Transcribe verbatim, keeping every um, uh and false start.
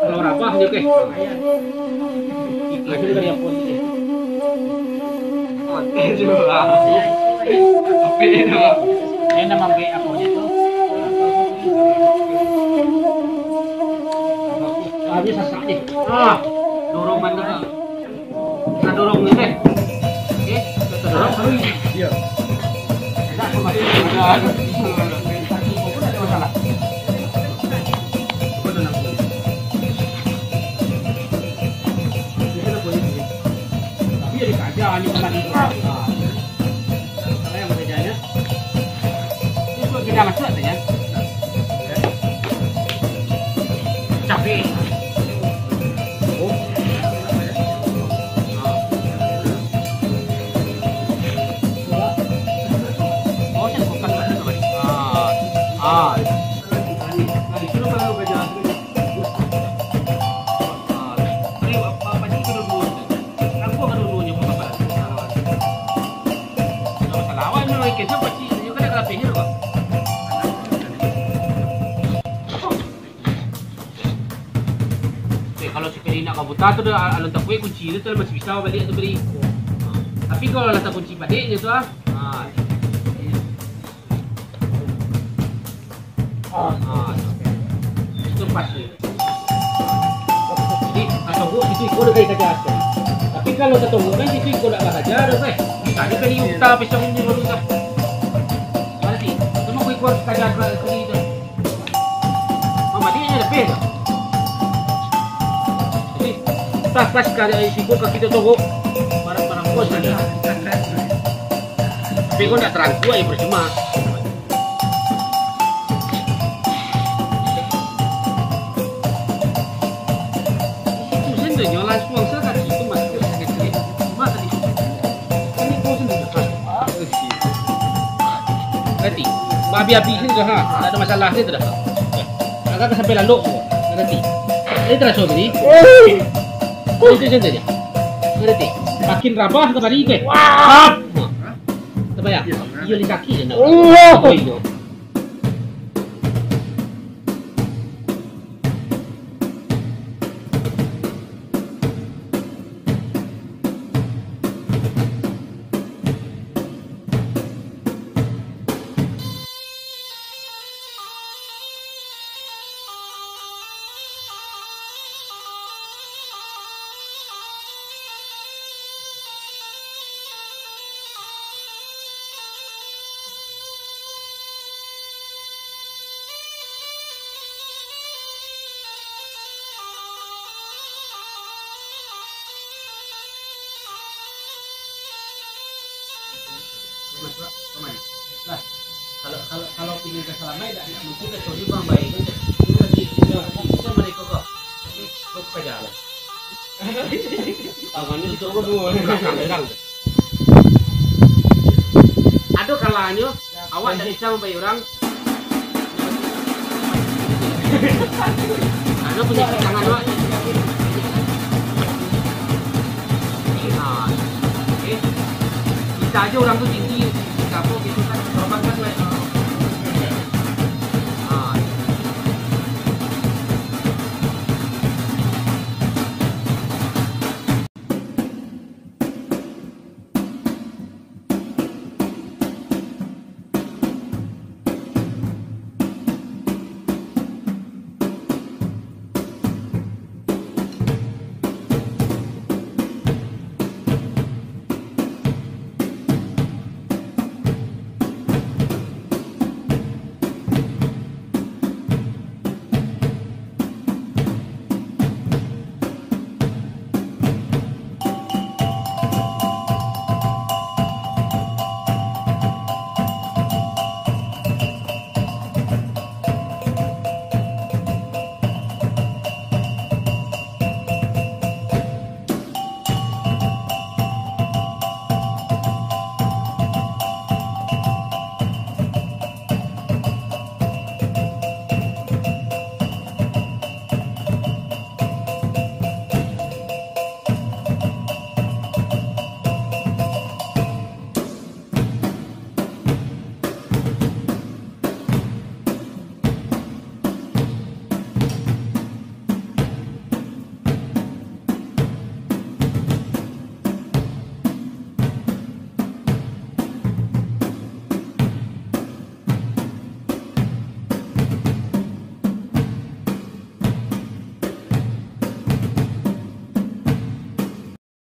Kalau rabah je, oke. Itu dari apa ni? Oke, juga. Apa ini, Bang? Ini nama B apa je tu? Habis sasak ni. Ah, dorong mana? Kita dorong ni, teh. Okey, kita dorong. Iya. Ada apa, Mas? Ada, ada. Ada masalah. Coba tu nak. Tapi ada saja ni kembali. Ah. Kalau yang bekerjanya, itu sudah masuk saja. Capek. Oh. Oh, saya bukan masuk tadi. Ah. Ah. Nah, itu kalau kerja. Ah. Ini apa, apa itu dulu? Aku baru nunjuk apa? Kalau salah awak ni, orang kisah pasti tunjukkan kat lapiknya tu, Pak. Eh, kalau sekali nak kabuta tu dah, alun takuik kunci tu, tu masih bisa baliak tu beri. Tapi kalau lah takunci padiknya tu, ah. Ah. Ah, itu pas tu. Jadi, katogok itu iko dah kaji kaja. Tapi kalau katogok kan itu iko dah kaja dah, eh. Tadi kali uta pisang ini baru dah. Nanti, sama iko harus kaja dua kali dah. Mama dia ada beda. Jadi, pas-pas kaja iko ka kita togok. Barang-barang bos kan. Tapi kau nak terangkuh ya percuma. Itu sen tu nyo langsung sa ka situ, Mas. Mas tadi. Kan itu sen tu. Nanti, babi-babi sen tu, ha. Tak ada masalah sen tu dah. Agak sampai lalok tu. Nanti. Ini terasa tadi. Itu sen tu je. Nanti. Makin rabah ke tadi ke? Wah. Tabayang? Iyo, di kaki je nak. Allah! Oh, iyo. Mungkin dah curi bang baik. Ini lagi, ini lagi. Bisa mereka kok. Ini kok kerja. Tangannya di toko dua. Belakang, belakang. Ado kalanyo, awak ndak bisa mambayia urang. Ado punya tangan awak. Nah, oke. Bisa aja urang tu tinggi, apo gitu kan, korban kan naik.